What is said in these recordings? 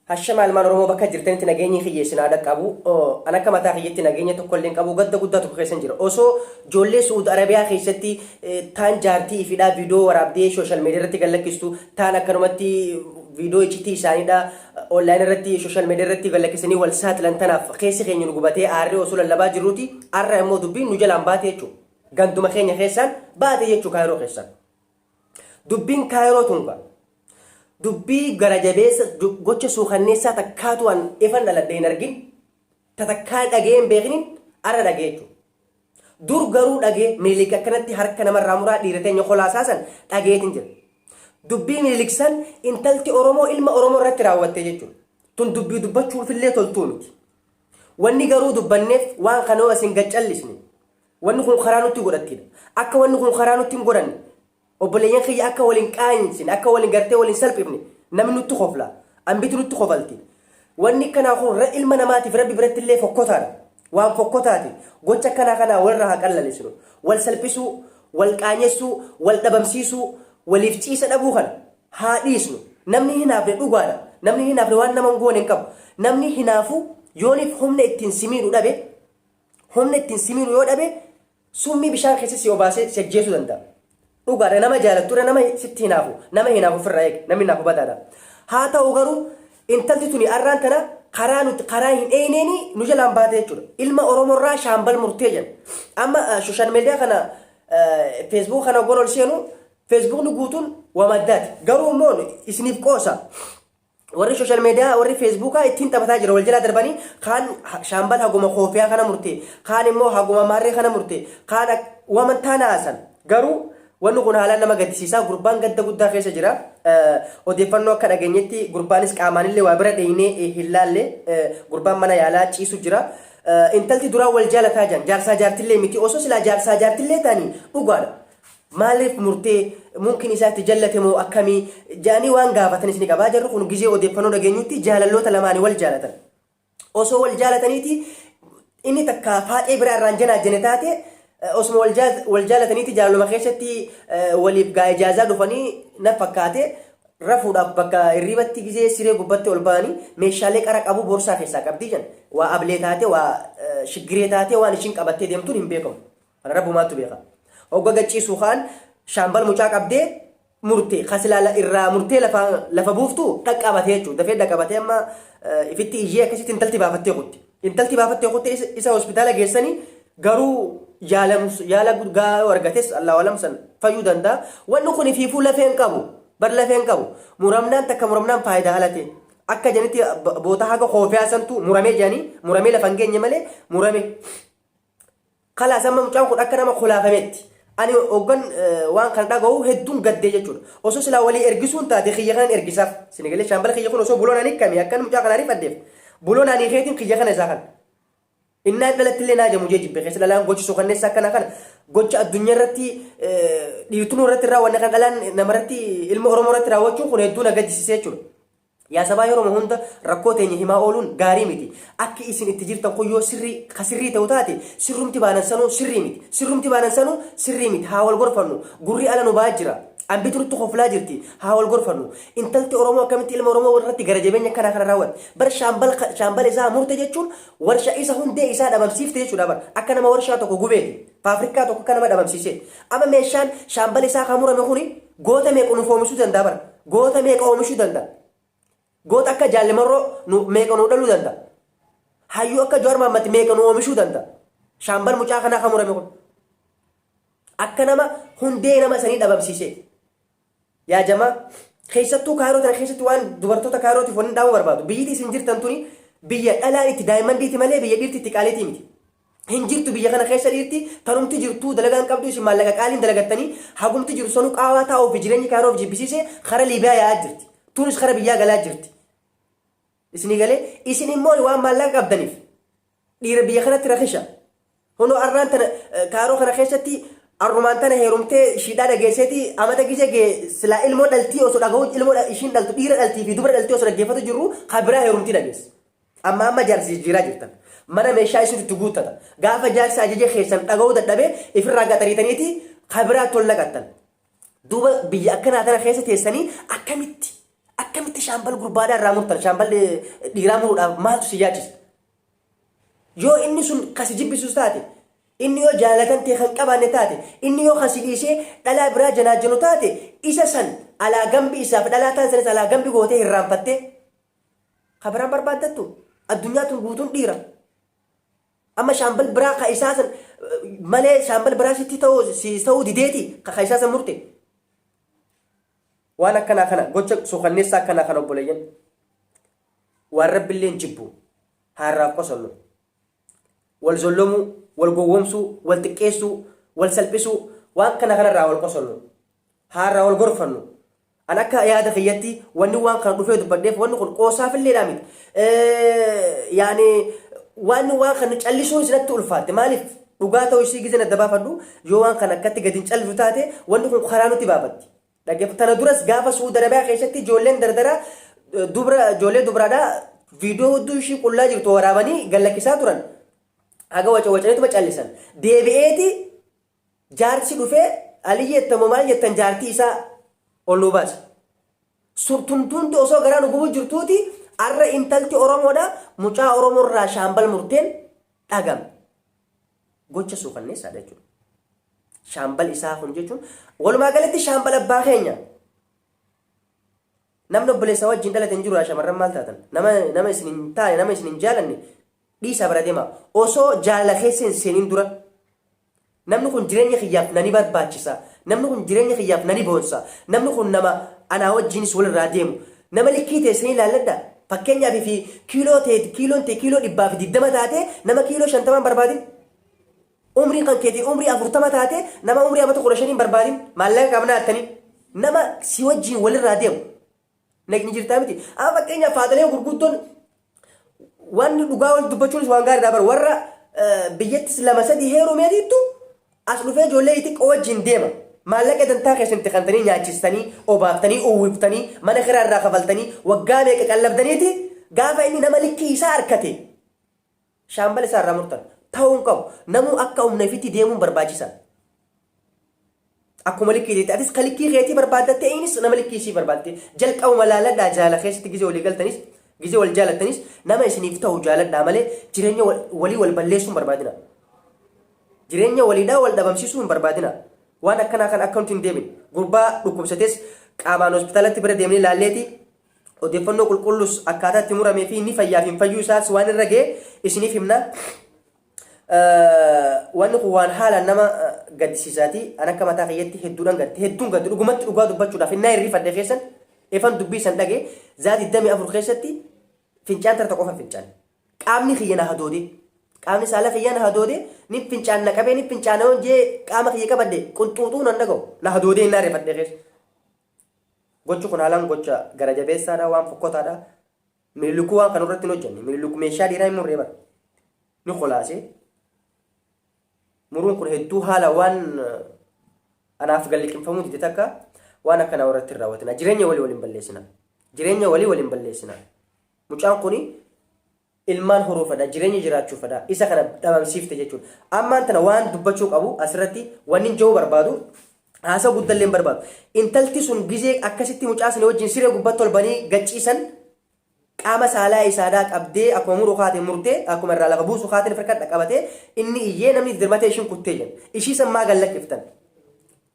Hashama ilmaan Oromoo bakka jirtanitti nageenyi kiyya isin haa dhaqqabu. An akka mataa kiyyatti nageenya tokko illee hin qabu. Gadda guddaa tokko keessan jira. Osoo ijoollee Su'uud Arabiyaa keessatti taan jaartii ifidhaa viidiyoo waraabdee social media irratti gad lakkistu, taan akkanumatti viidiyoo iccitii isaaniidha online irratti social media irratti gad lakkisanii wal saaxilan tanaaf keessi keenya nu gubatee aarree osoo lallabaa jirruuti arra immoo dubbiin nu jalaan baate jechuudha. Ganduma keenya keessaan baate jechuudha Kaayiroo keessaan. Dubbiin Kaayiroo tun gaa dubbii gara jabeessa gocha suukanneessaa takkaatu an ifan dhaladhe hin argin ta takkaa dhagee hin beekinin arra dhagee jechuudha. Dur garuu dhagee Minilik akkanatti harka namarraa muraa dhiira teenya kolaasaa san dhageetin jira. Dubbii Minilik san intalti Oromoo ilma Oromoo irratti raawwatte jechuudha. Tun dubbii dubbachuufillee toltuu miti. Wanni garuu dubbanneef waan kana yoo asin gad callisne Wanni kun karaa nutti godhattiidha. Akka wanni kun karaa nutti hin godhanne, obboleeyyan kiyya akka wal hin qaanyessine, akka wal hin gartee wal hin salphifne, namni nutti kofla, ambitu nutti kofalti. Wanni akkanaa kun ilma namaatiif Rabbi biratti illee fokkotaadha. Waan fokkotaati. Gocha akkanaa kanaa walirraa haa qallalisnu. Wal salphisuu, wal qaanyessuu, wal dhabamsiisuu, waliif ciisa dhabuu kana haa dhiisnu. Namni hinaafne dhugaadha. Namni hinaafne waan nama hin goone hin qabu. Namni hinaafu yooniif humna ittiin si miidhu dhabe, Humna ittiin si miidhu yoo dhabe summii bishaan keessa si obaasee si ajjeesuu danda'a. Dhugaadha, nama jaalattu irra nama sitti hinaafu, nama hinaafu ofirraa eegi, namni hinaafu badaadha. Haa ta'u garuu intalti tuni arraan tana karaa nuti karaa hin eeyneeni nu jalaan baate jechuudha. Ilma Oromoorraa shaambal murtee jedhan. Amma social media kana, Facebook kana hoggan ol seenu Facebookni guutuun wamaddaati. Garuu immoo isiniif qoosa. Warri social media, warri feesbuukaa ittiin taphataa jira, wal jalaa darbanii kaan shaambal haguma koofiyaa kana murte, kaan immoo haguma maarree kana murte, kaan wamantaa naasan. Garuu wanni kun haalaan nama gaddisiisaa. Gurbaan gadda guddaa keessa jira. Odeeffannoo akka dhageenyetti gurbaanis qaamaanillee waa bira dheeynee hin laalle, gurbaan mana yaalaa ciisu jira. Intalti duraa wal jaalataa jiran, jaarsaa jaartillee miti. Osoo silaa jaarsaa jaartillee ta'anii dhugaadha. Maaliif murtee, mumkin isaa itti jallate moo akkamii jedhanii waan gaafatanis ni qabaa. Jarri kun gizee odeeffannoo dhageenyutti jaalalloota lamaanii wal jaalatan. Osoo wal jaalataniiti inni takka faaxee biraa irraan janaajjane taate, osuma wal jaalataniiti jaalaluma keessatti waliif gaa ijaazaa dhufanii na fakkaate, rafuudhaaf bakka hirribatti gizee siree gubbatti ol ba'anii meeshaalee qara qabu boorsaa keessaa qabdii jedhan. Waa ablee taate, waa shiggiree taate, waan ishiin qabattee deemtuun hin beekamu. Kana Rabbumaattu beeka. Hogga gad ciisu kaan shaambal mucaa qabdee murte, ka silaa irraa murtee lafa lafa buuftu dhaqqabatee jechuudha. Dafee dhaqqabatee amma ifitti iyyee akkasitti intalti baafattee kutte. Intalti baafattee kutte, isa hospitaala geessanii garuu yaalamus yaala guddaa yoo argates Allahu alam san fayyuu danda'a. Wanni kun ifiifuu lafee hin qabu. Bar lafee hin qabu. Muramnaan takka muramnaan faayidaa alate. Akka janitti boota haga koofiyaa santu muramee jedhanii, muramee lafa hin geenye malee murame. Kalaas amma mucaan kun akka nama kolaafametti. Ani hoggan waan kana dhaga'u hedduun gaddee jechuudha. Osoo silaa walii ergisuun taate kiyya kanan ergisaaf. Sinigalee shaambala kiyya kun osoo buloon ani kami akkan mucaa kana rifadheef. Buloon ani keetiin kiyya kana isaa kana. Innaan dhalatti illee naa jamu jee jibbe keessa dhalaan gochi suukanneessa akkana kana gocha addunyaa irratti dhiirtunuu irratti raawwanne kan dhalaan namarratti ilma Oromoo irratti raawwachuun kun hedduu na gaddisiisee jechuudha. Yaa sabaa, yeroma hunda rakkoo teenya himaa ooluun gaarii miti. Akki isin itti jirtan kun yoo sirrii ka sirrii ta'u taate, sirrumti baanan sanuu sirrii miti. Sirrumti baanan sanuu sirrii miti. Haa wal gorfannu. Gurri ala nu ba'aa jira. Ambitu nutti koflaa jirti. Haa wal gorfannu. Intalti Oromoo akkamitti ilma Oromoo irratti gara jabeenya akkanaa kana raawwatte? Bar shaambal shaambal isaa murte jechuun warsha isa hundee isaa dhabamsiifte jechuudha bar. Akka nama warshaa tokko gubeeti. Faafrikaa tokko akka nama dhabamsiiseeti. Amma meeshaan shaambal isaa kan murame kuni goota meeqa nuuf oomishuu danda'a bar? Goota meeqa oomishuu danda'a? Goota akka Jaalle Marroo nu meeqa nu dhaluu danda'a? Hayyuu akka Jawaar Mahaammad meeqa nu oomishuu danda'a? Shaambal mucaa kanaa kan murame kun. Akka nama hundee nama sanii dhabamsiisee. Yaa jamaa, keessattuu Kaayiroo tana keessatti waan dubartoota Kaayirootiif wanni dhaamuu barbaadu. Biyyiti isin jirtan tuni biyya dhalaan itti daayimandiiti malee biyya dhiirti itti qaaliitii miti. Hin jirtu biyya kana keessa dhiirti, tanumti jirtuu dalagaan qabdu, isin maallaqa qaaliin dalagattanii hagumti jiru sanuu qaawaa taa'uu fi jireenyi Kaayiroof jibbisiise kara Liibiyaa yaa'aa jirti. Tunis kara biyyaa galaa jirti. Isinii galee, isin immoo waan maallaqa qabdaniif dhiira biyya kanatti rakisha. Hunoo arraan tana Kaayiroo kana keessatti arrumaan tana heerumtee shiidhaa dhageesseeti amata gizee gee silaa ilmoo dhaltii osoo dhaga'uu, ilmoo ishiin dhaltu dhiira dhaltii fi dubra dhaltii osoo dhaggeeffatu jirru ka biraa heerumtii dhageesse. Amma amma jaarsa jijjiiraa jirtan. Mana meeshaa isintu itti guuttata. Gaafa jaarsi ajaja keessan dhaga'uu dadhabe ifirraa gaxariitaniiti ka biraa tol naqattan. Duuba biyya akkanaa tana keessa teessanii akkamitti Akkamitti shaambal gurbaadhaa irraa murtan? Shaambal dhiiraa muruudhaaf maaltu si yaachisa? Yoo inni sun ka si jibbisuus taate, inni yoo jaalala tee kan qabaanne taate, inni yoo kan si dhiisee dhalaa biraa janaajjanu taate, isa san alaa gambi isaaf dhalaa taan sanis alaa gambi gootee hirraanfattee ka biraan barbaaddattu. Addunyaa tun guutuun dhiira. Amma shaambal biraa ka isaa san malee shaambal biraa sitti ta'uu si ta'uu dideeti ka isaa san murte. Waan akkanaa kana, gocha suukanneessaa akkanaa kana, obboleeyyan, waan Rabbilleen jibbu haarraaf qosannu. Wal zollomuu, wal gowwomsuu, wal xiqqeessuu, wal salphisuu, waan kana kanarraa wal qosannu. Haarraa wal gorfannu. An akka yaada kiyyatti wanni waan kana dhufee dubbadheef wanni kun qoosaafilleedhaa miti. Yaani waan waan kana callisuun isinatti ulfaatte. Maaliif? Dhugaa ta'uu isii gizeen adda baafadhu, yoo waan kana akkatti gadi hin callisu taate, wanni kun karaa nutti baafatti. Dhaggeeffa tana duras gaafa Suudi Arabiyaa keessatti ijoolleen dardaraa dubra, ijoollee dubraadhaa viidiyoo hudduu ishii qullaa jirtu waraabanii gallakkisaa turan. Haga waca wacaniituma callisan. Deebi'eeti jaarsi dhufee Aliyyi jettamoo maal jettan jaartii isaa ol nuu baase. Tuntuunti osoo garaa nu gubuu jirtuuti arra intalti Oromoodha mucaa Oromoo irraa shaambal murteen dhagame. Gocha suukanneessaadha jechuudha. Shaambal isaa kun jechuun walumaa galatti shaambal abbaa keenya. Namni obboleessa wajjin dhalate hin jiru. Shamarran maal taatan? Nama isin hin taane, nama isin hin jaalanne dhiisaa bira deema. Osoo jaalala keessa hin seenin dura namni kun jireenya kiyyaaf nani barbaachisa. Namni kun jireenya kiyyaaf nani boonsa. Namni kun nama anaa wajjinis walirraa deemu. Nama likkii teessanii ilaalladha. Fakkeenyaaf fi kiiloo ta'e, kiiloon ta'e kiiloo 120 taate, nama kiiloo 50 barbaadin. Umrii kan keetiin umrii 40 taate, nama umrii amata 15 barbaadin. Maallaqa qabnaa attanii. Nama si wajjiin walirraa deemu. Naqni jirtaa miti. Amma fakkeenyaaf faatalee gurguddoon, wanni dhugaa wal dubbachuunis waan gaariidha bara, warra biyyattis lama sadii heerumeetiittu as dhufee ijoollee xixiqqoo wajjin deema. Maallaqa dantaa keessanitti kantanii nyaachistanii, obaaftanii, uwwiftanii, mana kiraa irraa kafaltanii, waggaa meeqa qallabdaniiti, gaafa inni nama likkii isaa harkate shaambala isaa irraa murtan. Ta'uu hin qabu. Namuu akka humna ifitti deemuun barbaachisaadha. Akkuma likkii teetti atis ka likkii keetii barbaaddatte, innis nama likkii isii barbaadde. Jalqabuma laaladhaa. Jaalala keessatti gizee walii galtanis, gizee wal jaalattanis, nama isiniif ta'u jaaladhaa malee jireenya walii wal balleessuu hin barbaadina. Jireenya waliidhaa wal dhabamsiisuu hin barbaadina. Waan akkanaa kan akka nuti hin deebine. Gurbaa dhukkubsates qaamaan hospitaalatti bira deemnee laalleeti odeeffannoo qulqullus akkaataa itti muramee fi inni fayyaa fi hin fayyuu isaas waan irra ga'e isiniif himna. Wanni kun waan haalaan nama gaddisiisaati. An akka mataa kiyyatti hedduudhaan gadde. Hedduun gadde dhugumatti, dhugaa dubbachuudhaaf innaa hirrifadhe keessan ifan dubbii san dhage zaa 24 keessatti fincaan tarta qofa fincaan. Qaamni kiyya na hadoode. Qaamni saala kiyya na hadoode, ni fincaan na qabee, ni fincaana yoon jee qaama kiyya qabadhe qunxuuxuu nan dhaga'u. Na hadoodee innaa hirrifadhe keessa. Gochi kun haalaan gocha gara jabeessaadha, waan fokkotaadha. Mililikuu waan kana irratti hin hojjenne. Mililikuu meeshaa dhiiraa hin murree bara. Ni kolaase. Muruun kun hedduu haala waan anaaf galliqinfamuu dide takka. Waan akkanaa irratti hin raawwatina. Jireenya walii waliin balleessina. Jireenya walii waliin balleessina. Mucaan kuni ilmaan horuu fedha, jireenya jiraachuu fedha. Isa kana dhabamsiifte jechuudha. Ammaan tana waan dubbachuu qabu asirratti wanni jiru barbaadu haasaa guddallee hin barbaadu. Intalti sun gizee akkasitti mucaa sana wajjin siree gubbaatti ol banii gachiisan, qaama saalaa isaadhaa qabdee akkuma muru kaate murtee, akkuma irraa lafa buusu kaateen firkadha qabatee, inni iyyee namni itti dirmatee ishiin kuttee jedhan. Ishii san maa gallakkiftan?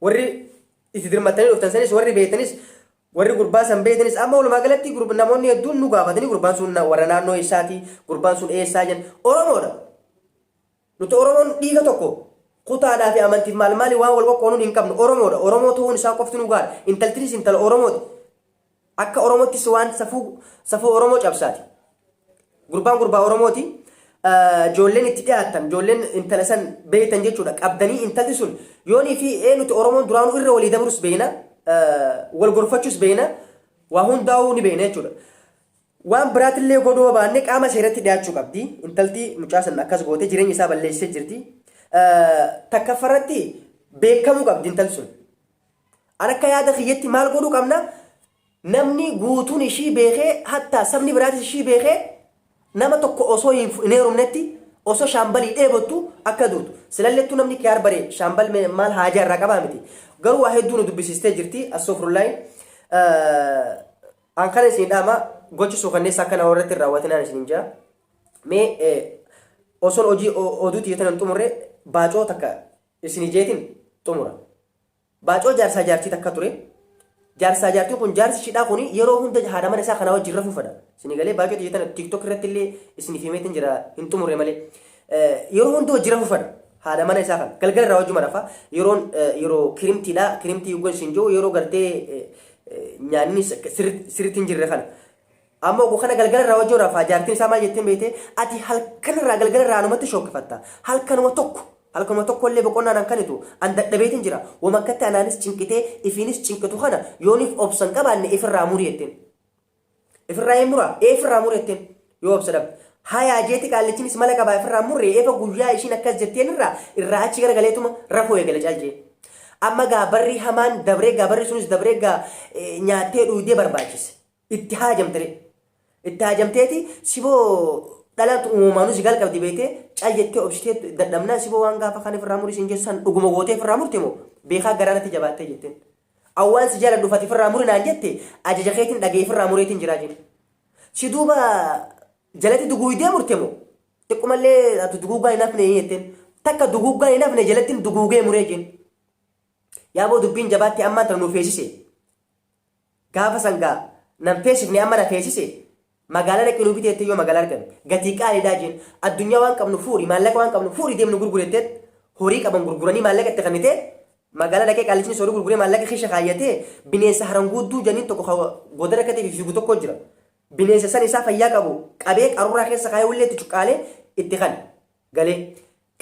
Warri itti dirmattanii dhuftan sanis, warri beektanis, warri gurbaa san beektanis, amma walumaa galatti namoonni hedduun nu gaafatanii, gurbaan sun warra naannoo eessaati, gurbaan sun eessaa jedhan. Oromoodha. Nuti Oromoon dhiiga tokko, kutaadhaa fi amantiif maal maali waan wal qoqqoonuun hin qabnu. Oromoodha. Oromoo ta'uun isaa qofti nu gaara. Intaltinis intala Oromooti. Akka Oromottis waan safuu Oromoo cabsaati. Gurbaan gurbaa Oromooti. Ijoolleen itti dhiyaattan, ijoolleen intala san beektan jechuudha. Qabdanii intalti sun yoonii fi nuti Oromoon duraanuu irra walii dabrus beekna, wal gorfachuus beekna, waa hundaa'uu ni beekna jechuudha. Waan biraatillee godhuu baanne qaama seeratti dhiyaachuu qabdi. Intalti mucaa san akkas goote jireenya isaa balleessitee jirti. Takkaffarratti beekamuu qabdi intalti sun. An akka yaada kiyyatti maal godhuu qabna? Namni guutuun ishii beekee, hattaa sabni biraatis ishii beekee, nama tokko osoo hin heerumnetti osoo shaambalii dheebottu akka duutu. Silallettuu namni kiyaar bare shaambal maal haajaa irraa qabaa miti. Garuu waa hedduu nu dubbisiistee jirti. Astoofurullaahi. An kana isin dhaama, gochi suukanneessaa akkana warratti hin raawwatinaan isin jaa. Mee osoon hojii oduu tiyyatan hin xumurre baacoo takka isin jeetin xumura. Baacoo jaarsaa jaartii takka ture. Jaarsaa jaartiin kun, jaarsi shidhaa kun yeroo hunda haadha mana isaa kanaa wajjin rafuu fedha. Isin galee baacoo tiyyatan TikTok irratti illee isiniif himeetin jira, hin xumurre malee. Yeroo hunda wajjin rafuu fedha. Haadha mana isaa kana galgala irraa wajjuma rafa. Yeroon yeroo kirimtiidha. Kirimtii yoggan isin jiru yeroo gartee nyaanni sirriitti hin jirre kana. Amma oguu kana galgala irraa wajjin rafaa. Jaartiin isaa maal jetteen beekte? Ati halkan irraa galgala irraa anumatti shookifatta. Halkanuma tokko, halkanuma tokko illee boqonnaan an kanitu an dadhabeetin jira. Wama akkatti anaanis cinqitee ifiinis cinqitu kana yooniif obsan qabaanne ifirraa muri jetteen. Ifirraa hin muraa? Ee, ifirraa muri jetteen yoo obsa dhabde. Hayaa jeeti, qaallichinis mala qabaa, ifirraa murree efa guyyaa ishiin akkas jetteen irraa achi garagaleetuma rafuu eegale caljee. Amma gaa barri hamaan dabree, gaa barri sunis dabree, gaa nyaattee dhuydee barbaachise. Itti haajamte ree. Itti haajamteeti siboo dhalaan uumamanuu si galqabdi beektee cal jettee obsitee dadhabnaan, siboo waan gaafa kan ifirraa muri siin jettu san dhuguma gootee ifirraa murte moo beekaa garaa natti jabaattee jetteen. Awwaan si jaaladhuuf ati ifirraa muri naan jette, ajaja keetiin dhagee ifirraa mureetiin jiraa jenne. Si duuba jalatti duguuydee murte moo xiqqumallee ati duguugaa hin hafne jetteen. Takka duguugaa hin hafne, jalattiin duguugee muree jeen. Yaaboo dubbiin jabaatti ammaan tana nu feesise. Gaafa san gaa nan feesifne, amma na feesise. Magaalaa dhaqee nu biteette, yoo magaalaa argame gatii qaaliidhaa jeen. Addunyaa waan qabnu fuudhi, maallaqa waan qabnu fuudhi, deemnu gurguretteet horii qaban gurguranii maallaqa itti kennitee magaalaa dhaqee qaallichinis horii gurguree maallaqa keessa kaayyatee bineensa haranguudduu janiin tokko goda rakkatee fi fiigu tokko jira. Bineensa san isaa fayyaa qabu qabee qaruuraa keessa kaayee ullee itti cuqqaalee itti kan galee.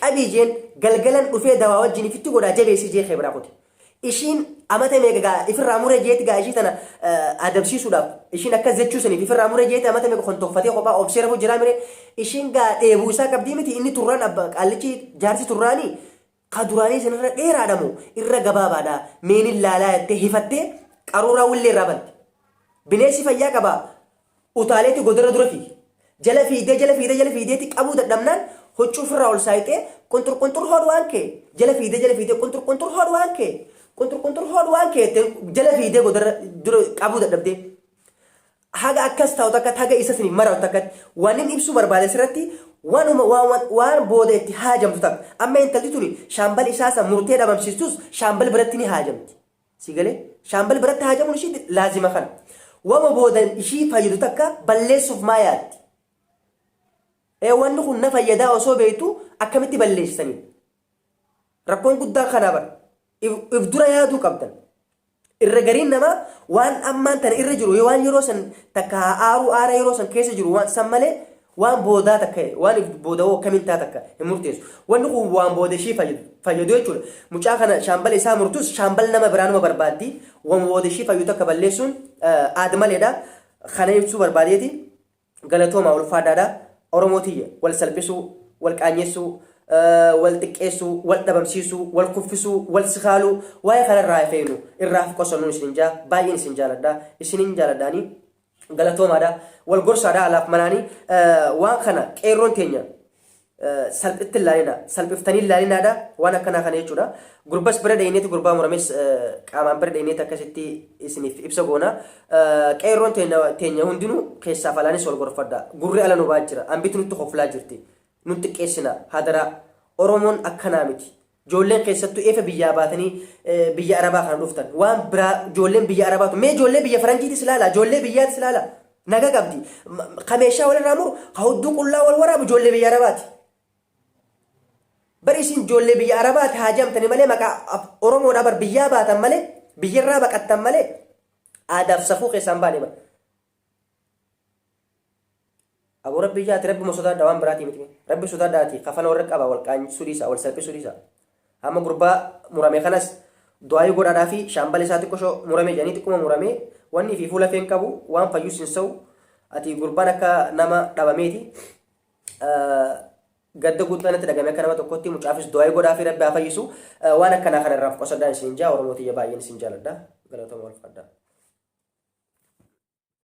Qabii jeen, galgalan dhufee dawaa wajjin ifitti godhaa jabeessii jee kee biraa kute. Ishiin amata meeqa gaa ifirraa muree jeeti, gaa ishii tana adabsiisuudhaaf ishiin akkas jechuu saniif ifirraa muree jeeti amata meeqa kontoffatee kophaa obsee rafuu jiraa mire. Ishiin gaa dheebuu isaa qabdii miti, inni turraan abba qaallichi jaarsi turraanii ka duraanii sanirra dheeraadha moo irra gabaabaadha meenin laalaa jettee hifattee qaruuraa wullee irraa bante. Bineensi fayyaa qabaa utaaleeti godarra dura fiige. Jala fiigdee, jala fiigdee, jala fiigdeeti qabuu dadhabnaan huccuu ofirraa ol saayixee qunxur qunxur hodhu waan kee, jala fiigdee, jala fiigdee, qunxur qunxur hodhu waan kee, qunxur qunxur hodhu waan kee jettee jala fiigdee godarra dura qabuu dadhabdee. Haga akkas ta'u takka haga isa siniif maratu takkatti waan inni ibsuu barbaade asirratti waanuma waan waan booda itti haajamtu takka. Amma intalti tuni shaambal isaa san murtee dhabamsiistus shaambal biratti ni haajamti. Si galee? Shaambal biratti haajamuun ishii laazima kana. Wama booda ishii fayyadu takka balleessuuf maa yaaddi? Ee, wanni kun na fayyadaa osoo beektu akkamitti balleessitanii? Rakkoon guddaan kanaa bara. If dura yaaduu qabdan. Irra gariin namaa waan ammaan tana irra jiru waan yeroo san takka haa aaruu aara yeroo san keessa jiru waan san malee waan boodaa takka waan if boodawoo akkamiin taa takka hin murteessu. Wanni kun waan booda ishii fayyadu jechuudha. Mucaa kana shaambal isaa murtus shaambal nama biraa numa barbaaddi. Waan booda ishii fayyadu takka balleessuun aad maleedha. Kana ibsuu barbaadeeti. Galatoomaa, ulfaadhaadha. Oromoo tiyya, wal salphisuu, wal qaanyessuu, wal xiqqeessuu, wal dhabamsiisuu, wal kuffisuu, wal sikaaluu waa'ee kanarraa feenu irraa of qosannuun isin jaa. Baay'een isin jaaladha. Isinin jaaladhaanii. Galatoomaadha. Wal gorsaadha alaaf manaanii. Waan kana qeerroon teenya salphitti hin laalina. Salphiftanii hin laalinaadha. Waan akkanaa kana jechuudha. Gurbas bira dhayneeti, gurbaa murames qaamaan bira dhayneeti akkasitti isiniif ibsa goona. Qeerroon teenya hundinuu keessaaf alaanis wal gorfadha. Gurri ala nu baa jira. Ambitu nutti koflaa jirti. Nun xiqqeessina hadaraa. Oromoon akkanaa miti. Ijoolleen keessattuu efa biyyaa baatanii biyya Arabaa kana dhuftan. Waan biraa ijoolleen biyya Arabaatu. Mee ijoollee biyya Faranjiitis ilaala. Ijoollee biyyaatis ilaala. Naga qabdi. Ka meeshaa walirraa muru, ka hudduu qullaa wal waraabu ijoollee biyya Arabaati. Bari isin ijoollee biyya Arabaati haa jedhamtanii malee maqaa Oromoodhaa bar biyyaa baatan malee, biyyarraa baqattan malee aadaaf safuu keessaan baane bar. Aboo rabbi jaati, rabbuma sodaadha, waan biraatii miti. Rabbi sodaadhaati kafana warra qaba, wal qaanyisuu dhiisa, wal salphisuu dhiisa. Amma gurbaa murame kanas du'aayii godhaadhaa fi shaambal isaa xiqqoshoo murame jedhanii xiqquma murame wanni fi fuula feen qabu waan fayyus hin sa'u. Ati gurbaan akka nama dhabameeti. Gadda guddaa natti dhagame akka nama tokkotti. Mucaafis du'aayii godhaa fi rabbi haa fayyisu. Waan akkanaa kana irraa of qosadhaan isin jaa. Oromoo tiyya, baay'een isin jaaladha. Galatooma, ulfaadhaa.